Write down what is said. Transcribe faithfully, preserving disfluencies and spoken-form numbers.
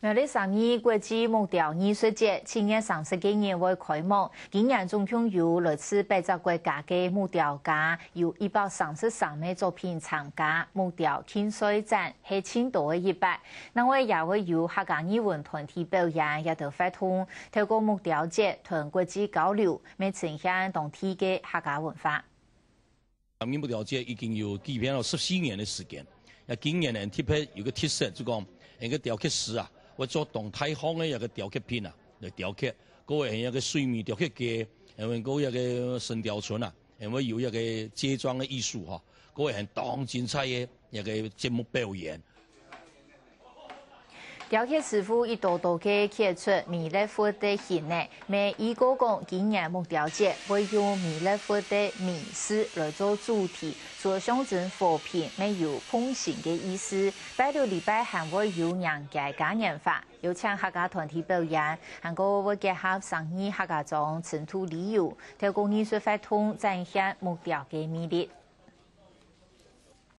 苗栗三義國際木雕藝術節七月三十日會開幕。今年總共有來自八隻國家个木雕家，有一百三十三个作品參加。木雕競賽展係盡多个一擺，另外也會有客家藝文團體表演，也得活動，透過木雕節同國際交流，乜呈現當地个客家文化。 三義木雕節已經有舉辦了十四年个時間。啊今年呢，特別有個特色，就講，𠊎个雕刻師啊，會做當大項个一個雕刻品啊，來雕刻。過會還有一個水楣雕刻家，還有過一個神雕村啊，還會有一個街裝个藝術吼，過會還當精彩个一個節目表演。 雕刻師傅一道道个刻出彌勒佛个形呢，乜預告講今年木雕節會用彌勒佛个迷字來做主題，除了象徵和平，乜有奉神个意思。拜六禮拜還會有迎接嘉年華，有請客家團體表演，還過會結合三義客家庄塵土旅遊，透過藝術活動展現木雕个魅力。